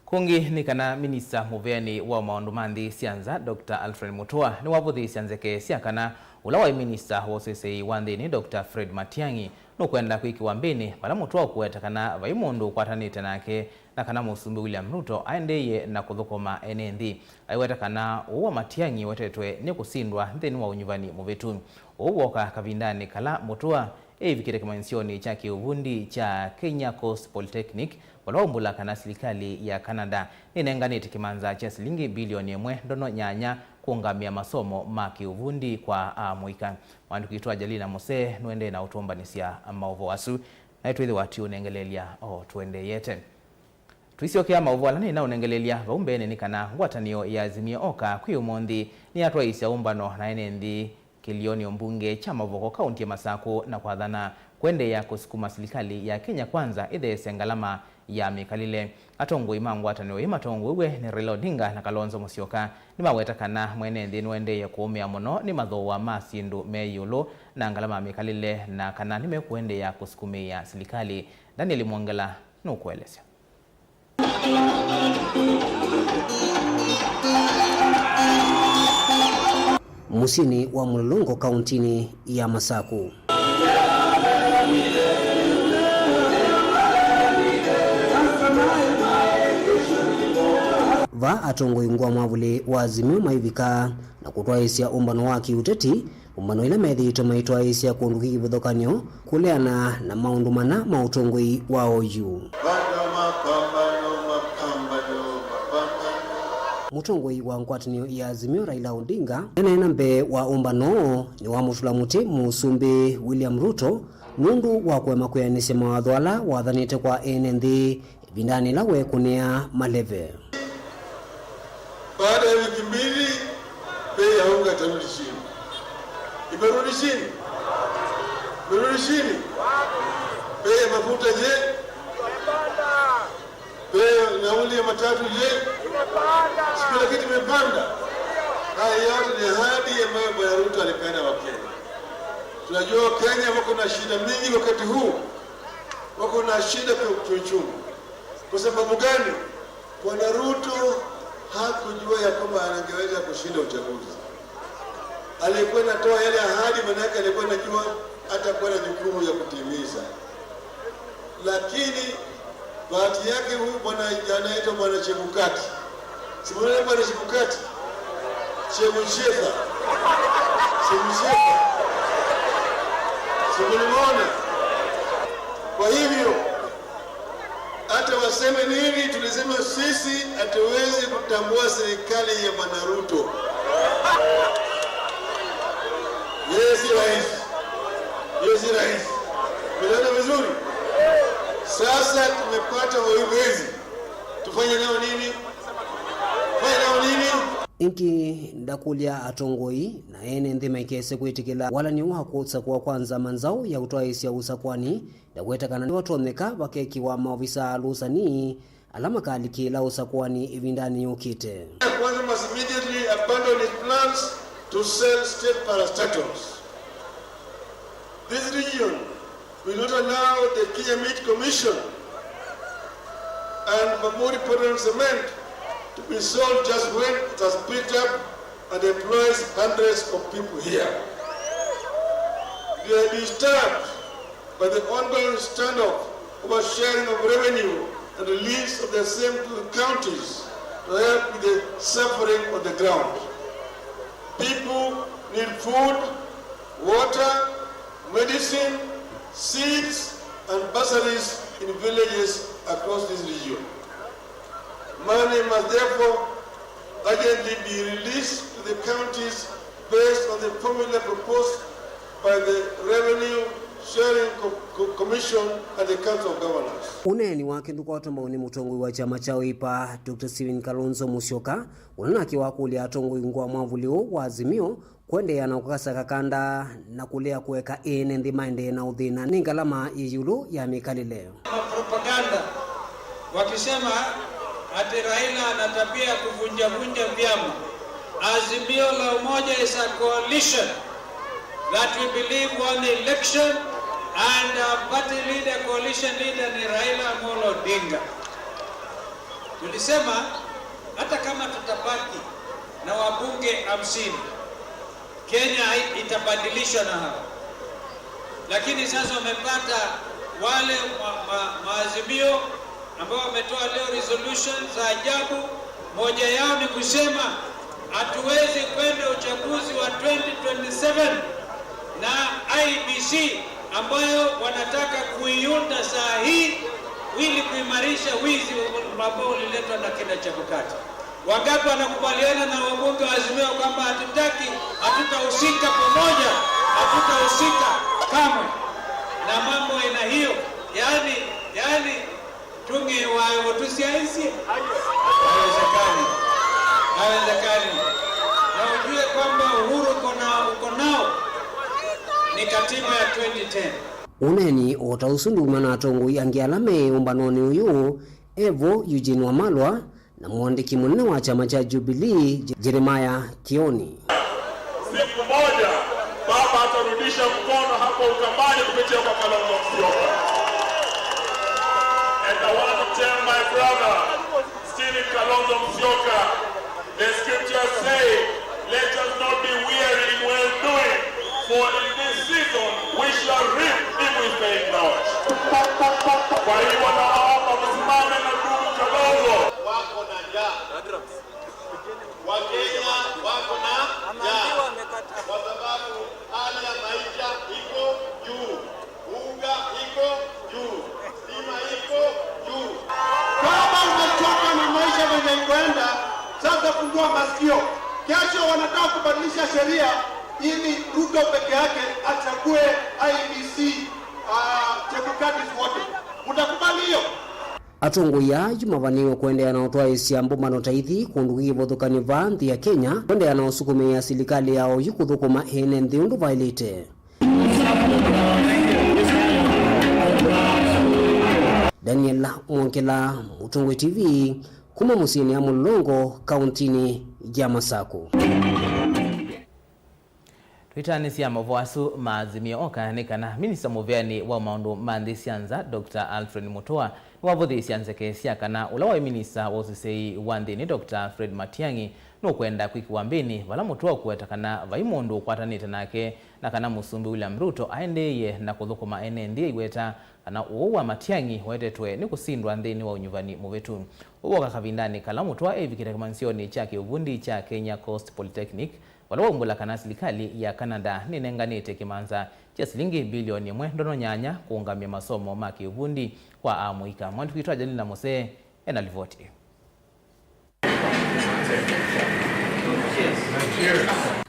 Kũngĩ nĩ kana minista mũveanĩ wa maũndũ ma nthĩ sya nza, Doctor Alfred Mutua, nĩwavũthĩĩsya nzeke sya kana ũla waĩ minista wa ũseseĩ wa nthĩnĩ, Doctor Fred Matiang'i, nũkwenda kwĩkĩwa mbĩnĩ vala Mutua ũkũweta kana vai mũndũ ũkwatanĩte nake na kana Mũsumbĩ William Ruto aendeeie na kũthũkũma ene nthĩ. Aiweta kana ũũ wa Matiang'i wetetwe nĩ kũsindwa nthĩnĩ wa ũnyuvani mũvĩtu. Ũu wooka kavindanĩ kala Mutua ĩivikĩte kĩmanyĩsyonĩ kya kĩũvundi kya Kenya Coast Polytechnic, vala waumbũla kana silikalĩ ya Canada nĩnenganĩte kĩmanza kya silingi bilioni ĩmwe ndono nyanya kũũngamĩa masomo ma kĩũvundi kwa amũika. Mwandĩki witũ Angelina Mose nũendee na ũtũmbanĩsya maũvoo asu, naĩ twĩthĩwa tũiũnengeleelya o tũendeeyete. Tũisyokea maũvoo ala nĩnaũnengeleelya vau mbeenĩ nĩ kana ngwatanĩo ya Azimio Oka kwĩ ũmũnthĩ nĩyatwaĩĩsya ũmbano na ene nthĩ kĩlĩonĩ mbunge kya Mavoko, kaunti ya Masakũ, na kwathana kũendeea kũsukuma silikalĩ ya Kenya Kwanza ĩtheesye ngalama ya mĩkalĩle. Atongoi ma ngwatanĩo ĩĩ matongoew'e nĩ Raila Odinga na Kalonzo Musyoka nĩmaweta kana mwene nthĩ nũendeee kũũmĩa mũno nĩ mathooa ma syĩndũ me ĩũlũ na ngalama ya mĩkalĩle, na kana nĩmekũendeea kũsukumĩĩa silikalĩ. Daniel Mwongela nũkũelesya. Mũsyĩnĩ wa Mũlolongo, kauntinĩ ya Masakũ. Vaa atongoi ngũa mwavũli wa Azimio maivika na kũtwaĩĩsya ũmbano wa kĩũteti, ũmbano ila methĩĩtwe maitwaĩĩsya kũndũ kĩ kĩvathũkany'o kũleana na maũndũ mana ma ũtongoi wa oyu. Bado mapambano, mapambano, mapambano. Mũtongoi wa ngwatanĩo ya Azimio, Raila Odinga, eneena mbee wa ũmbano ũũ nĩwamũtũla mũtĩ Mũsumbĩ William Ruto nũndũ wa kũema kwĩanĩsya mawatho ala wathanĩte kwa ene nthĩ ĩvindanĩ yĩla weekũnĩa maleve. Baada ya wiki mbili, bei ya unga itarudi chini. Imerudi chini? Imerudi chini? Bei ya mafuta je? Bei ya nauli ya matatu je? Si kila kitu imepanda? Haya yote ni ahadi ambayo Bwana Ruto alipeana Wakenya. Tunajua Wakenya wako na shida mingi wakati huu. Wako na shida ki-, kiuchumi. Kwa sababu gani? Bwana Ruto hakujua ya kwamba angeweza kushinda uchaguzi. Alikuwa anatoa yale ahadi, maanake alikuwa anajua atakuwa na jukumu ya kutimiza. Lakini bahati yake, huyu bwana anaitwa Bwana Chebukati. Si mnaona Bwana Chebukati? Chemucheka. Chemucheka. Si mlimuona? Kwa hivyo, hata waseme nini, tulisema sisi hatuwezi kutambua serikali ya Bwana Ruto. Yeye si rais. Yeye si rais. Unaona vizuri? Sasa tumepata wawezi. Tufanye nao nini? Tufanye nao nini? Ĩngĩ ndakũlya atongoi na ene nthĩ maikese kwĩtĩkĩla walany'o wa kũsakũa kwa nzama nzaũ ya ũtwaĩĩsya ũsakũani, ndaweta kana nĩvatonyeka vakekĩwa maovisa alũsani ala makalikĩĩla ũsakũani ĩvindanĩ yũkĩte. Kwanza must immediately abandon its plans to sell state parastatals. This region will not allow the Kenya Meat Commission and Bamburi Portland Cement To be sold just when it has picked up and employs hundreds of people here. We are disturbed by the ongoing standoff over sharing of revenue and release of the same to the counties to help with the suffering on the ground. People need food, water, medicine, seeds, and bursaries in villages across this region. Money must therefore urgently be released to the counties based on the formula proposed by the Revenue Sharing Co-, Co-, Commission and the Council of Governors. Ũneeni wake ndũkwatwa mbau nĩ mũtongoi wa kyama kya Wiper, Doctor Stephen Kalonzo Musyoka, ũla nake wakũlya atongoi ungu wa mwavuli ũũ wa Azimio kũendeea na kũkasa kakanda na kũlea kũeka ene nthĩ maendee na ũthĩna nĩ ngalama yĩ ĩũlũ ya mĩkalĩle. Mapropaganda wakisema ati Raila ana tabia ya kuvunja vunja vyama. Azimio la Umoja is a coalition that we believe won the election and our party leader, coalition leader ni Raila Amolo Odinga. Tulisema hata kama tutabaki na wabunge hamsini, Kenya hai-, itabadilishwa na hawa. Lakini sasa wamepata wale ma-, ma-, maazimio ambao wametoa leo resolution za ajabu. Moja yao ni kusema hatuwezi kwenda uchaguzi wa twenty twenty-seven na I E B C ambayo wanataka kuiunda saa hii ili kuimarisha wizi ambao uliletwa na kina Chebukati. Wangapi wanakubaliana na wabunge wa Azimio kwamba hatutaki, hatutahusika pamoja, hatutahusika kamwe na mambo aina hiyo? Yaani, yaani, tung'ĩĩwa ĩvo tũsyaĩsye? Haiwezekani. Haiwezekani. Na ujue kwamba uhuru uko na-, uko nao ni katiba ya twenty ten. Ũneeni o ta ũsu nduma na atongoi angĩ ala me ũmbanonĩ ũyũ, evo Eugene Wamalwa, na mũandĩki mũnene wa kyama kya Jubilee, Je-, Jeremiah Kioni. Siku moja, Baba atarudisha mkono hapo Ukambani kupitia kwa Kalonzo Musyoka. And I want to tell my brother, Stephen Kalonzo Musyoka, the scriptures say, "Let us not be weary in well doing, for in this season we shall reap if we faint not." Kwa hivyo naomba msimame na ndugu Kalonzo. Wako na njaa. Wakenya wako na njaa kwa sababu hali ya maisha iko juu. Unga iko juu, stima iko juu. Kama umechoka na maisha venye ikoenda, sasa fungua masikio. Kesho wanataka kubadilisha sheria ili Ruto peke yake achague I E B C, ah, Chebukati wote. Mtakubali hiyo? Atongoi aa yu mavanĩĩwe kũendeea na ũtwaĩĩsya mbũmbano ta ithi kũndũ kwĩ kĩvathũkany'o vaa nthĩ ya Kenya, kũendeea na ũsukumĩĩa silikalĩ ya oyu kũthũkũma ene nthĩ ũndũ vaĩlĩte. Daniel Mwongela, Mũtongoi T V, kuma mũsyĩnĩ ya Mũlolongo, kauntinĩ ya Masaku. Twĩtanĩsya maũvoo asu ma Azimio oka nĩ kana minista mũveanĩ wa maũndũ ma nthĩ sya nza, Doctor Alfred Mutua, nĩwavũthĩĩsya nzeke sya kana ũla waĩ minista wa ũseseĩ wa nthĩnĩ, Doctor Fred Matiang'i, nũkwenda kwĩkĩwa mbĩnĩ, vala Mutua ũkũweta kana vai mũndũ ũkwatanĩte nake, na kana Mũsumbĩ William Ruto aendeeie na kũthũkũma ene nthĩ aiweta kana ũwau wa Matiang'i ũetetwe nĩ kũsindwa nthĩnĩ wa ũnyuvani mũvĩtu. Ũu woka kavindanĩ kala Mutua eĩvikĩte kĩmansyonĩ kya kĩũvundi kya Kenya Coast Polytechnic, vala waumbũla kana silikalĩ ya Canada nĩnenganĩte kĩmanza kya silingi mbilioni ĩmwe ndono nyanya kũũngamya masomo ma kĩũvundi kwa amũika. Mwandĩki witũ Angelina Musee ena livoti ĩĩ.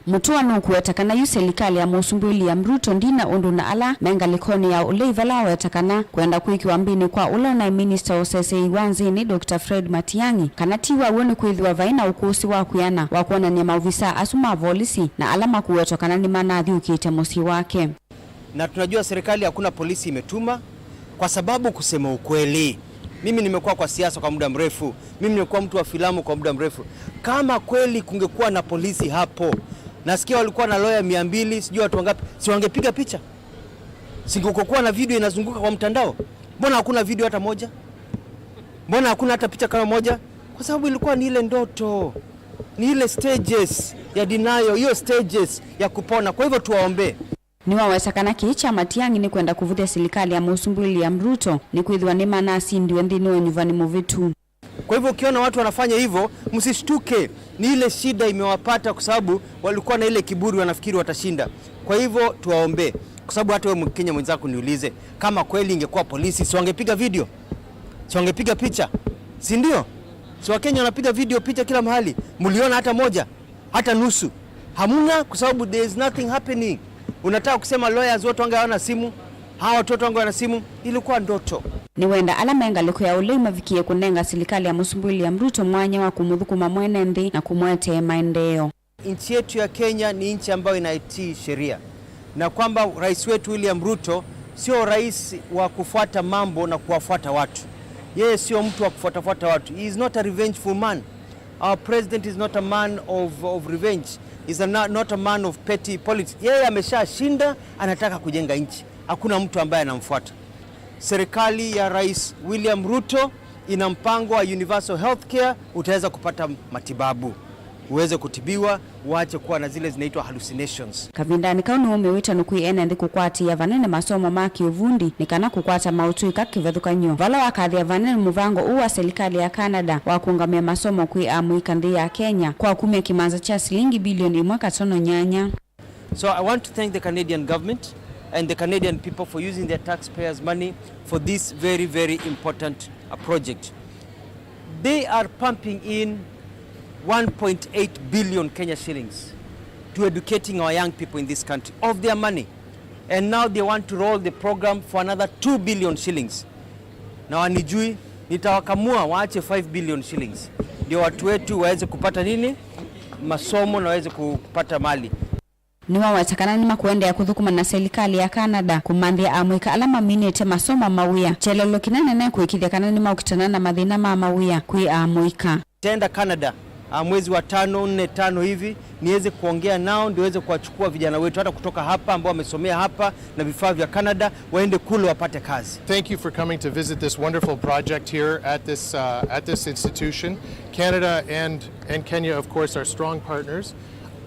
Mutua nũkũweta kana yu silikalĩ ya Mũsumbĩ William Ruto ndina ũndũ na ala me ngalĩkonĩ ya ũlei, vala aweta kana kwenda kwĩkĩwa mbĩnĩ kwa ũla ũnaĩ minista wa ũseseĩ wa nthĩnĩ, Doctor Fred Matiang'i, kana ti wa w'o nĩkwĩthĩwa vai na ũkũsĩ wa kwĩana wa kwonany'a maovisaa asu ma volisi na ala makũwetwa kana nĩmanathyũkĩte mũsyĩ wake. Na tunajua serikali hakuna polisi imetuma, kwa sababu kusema ukweli, mimi nimekuwa kwa siasa kwa muda mrefu, mimi nimekuwa mtu wa filamu kwa muda mrefu. Kama kweli kungekuwa na polisi hapo, nasikia walikuwa na lawyer mia mbili, sijui watu wangapi, si wangepiga picha? Si kungekuwa na video inazunguka kwa mtandao? Mbona hakuna video hata moja? Mbona hakuna hata picha kama moja? Kwa sababu ilikuwa ni ile ndoto, ni ile stages ya denial, hiyo stages ya kupona. Kwa hivyo tuwaombee. Nĩwaweta kana kĩĩ kya Matiang'i nĩ kwenda kũvũthya silikalĩ ya Mũsumbĩ William Ruto nĩkwĩthĩwa nĩmanasindiwe nthĩnĩ wa ũnyuvani mũvĩtu. Kwa hivyo ukiona watu wanafanya hivyo, msishtuke, ni ile shida imewapata kwa sababu walikuwa na ile kiburi, wanafikiri watashinda. Kwa hivyo tuwaombee, kwa sababu hata wewe Mkenya mwenzako niulize, kama kweli ingekuwa polisi, si wangepiga video? Si wangepiga picha? Si ndio? Si Wakenya wanapiga video, picha kila mahali? Mliona hata moja? Hata nusu hamuna, kwa sababu there is nothing happening. Unataka kusema lawyers wote wange hawana simu, hawa watoto wange wana simu? Ilikuwa ndoto. Nĩwenda ala me ngalĩko ya ũlei mavikie kũnenga silikalĩ ya Mũsumbĩ William Ruto mwanya wa kũmũthũkũma mwene nthĩ na kũmũetee maendeeo. Nchi yetu ya Kenya ni nchi ambayo inaitii sheria, na kwamba rais wetu William Ruto sio rais wa kufuata mambo na kuwafuata watu. Yeye sio mtu wa kufuatafuata watu. He is not a revengeful man. Our president is not a man of, of revenge. He's a, not a man of petty politics. Yeye ameshashinda, anataka kujenga nchi. Hakuna mtu ambaye anamfuata. Serikali ya Rais William Ruto ina mpango wa universal health care, utaweza kupata matibabu, uweze kutibiwa, uache kuwa na zile zinaitwa hallucinations. Kavindanĩ kau nĩwaumiw'ĩte nĩ kwĩ ene nthĩ kũkwatĩĩa vanene masomo ma kĩũvundi nĩ kana kũkwata maũtũĩka kĩvathũkany'o. Vala wakathĩa vanene mũvango ũũ wa silikalĩ ya Canada wa kũũngamĩa masomo kwĩ amũika nthĩ ya Kenya kwa kumya kĩmanza kya silingi bilioni ĩmwe katono nyanya. So I want to thank the Canadian government and the Canadian people for using their taxpayers' money for this very, very important, uh, project. They are pumping in one point eight billion Kenya shillings to educating our young people in this country of their money. And now they want to roll the program for another two billion shillings. Na wanijui, nitawakamua waache five billion shillings. Ndio watu wetu waweze kupata nini? Masomo na waweze kupata mali. Nĩwaweta kana nĩmakũendeea kũthũkũma na silikalĩ ya Canada kũmanthĩa amũika ala maminĩte masomo mawĩa. Kyelelo kĩnene nĩ kũĩkĩĩthya kana nĩmaũkitana na mathĩna ma mawĩa kwĩ amũika. Nitaenda Canada, ah, mwezi wa tano, nne, tano hivi, niweze kuongea nao, ndio weze kuwachukua vijana wetu hata kutoka hapa ambao wamesomea hapa na vifaa vya Canada, waende kule wapate kazi. Thank you for coming to visit this wonderful project here at this, uh, at this institution. Canada and, and Kenya, of course, are strong partners.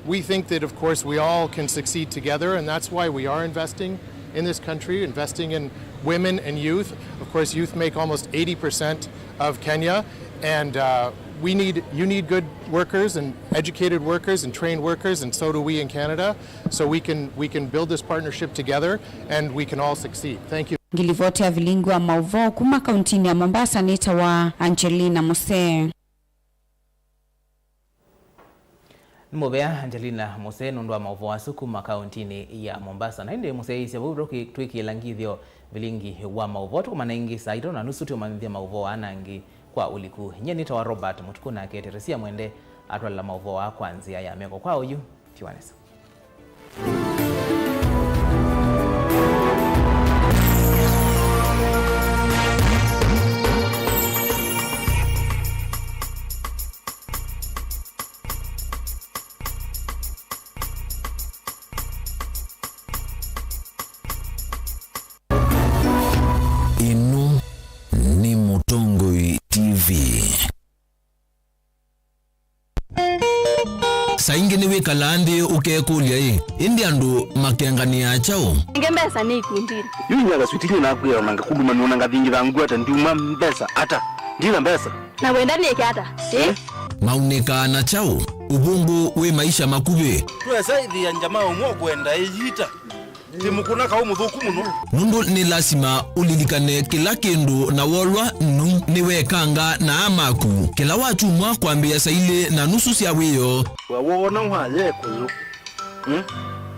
We think that, of course, we all can succeed together, and that's why we are investing in this country, investing in women and youth. Of course, youth make almost eighty percent of Kenya, and, uh, we need, you need good workers and educated workers and trained workers, and so do we in Canada. So we can, we can build this partnership together, and we can all succeed. Thank you. Ngilivoti ya vilingi wa maũvoo kuma kauntinĩ ya Mombasa nĩtawa Angelina Musee. Nĩ mũvea Angelina Musee nũndũ wa maũvoo asu kuma kauntinĩ ya Mombasa. Na ĩndĩ mũsyaĩĩsya vau tũkĩ-, twĩkĩĩla ngithyo vilingi wa maũvoo. Tũkomana ĩngĩ saa itano na nusu tũmanyĩthye maũvoo aa na angĩ kwa ũliku. Nyie nĩtawa Robert Mũtukũ, nake Teresia Mwende atwalela maũvoo aa kwa nzĩa ya meko. Kwa oyu, tiwa nesa. Ĩno nĩ Mũtongoi T V. Saa ingĩ nĩwĩkalaa nthĩ ũkekũlya-ĩ, ĩndĩ andũ makenganĩaa kyaũ? Nge mbesa nĩ ikundinĩ. Yu inya kaswiti nyie nakwĩa ona ngakũluma nũna ngathingitha ngwata ndiuma mbesa ata? Ndina mbesa. Na wenda nĩke ata? Ĩ? Maunĩkaa na kyaũ? Ũvũngũ wĩ maisha makuvĩ. Twesa ĩthĩa njama ũmwe ũkwenda ĩyita. Ti mũkũna kaũ mũthũku mũno. Nũndũ nĩ lasima ũlilikane kĩla kĩndũ na wolwa nũ nĩwekanga na aa maku kĩla wakyumwa kwambĩĩa saa ilĩ na nusu sya wĩoo. We woona waya ĩkũyũ? Hmm?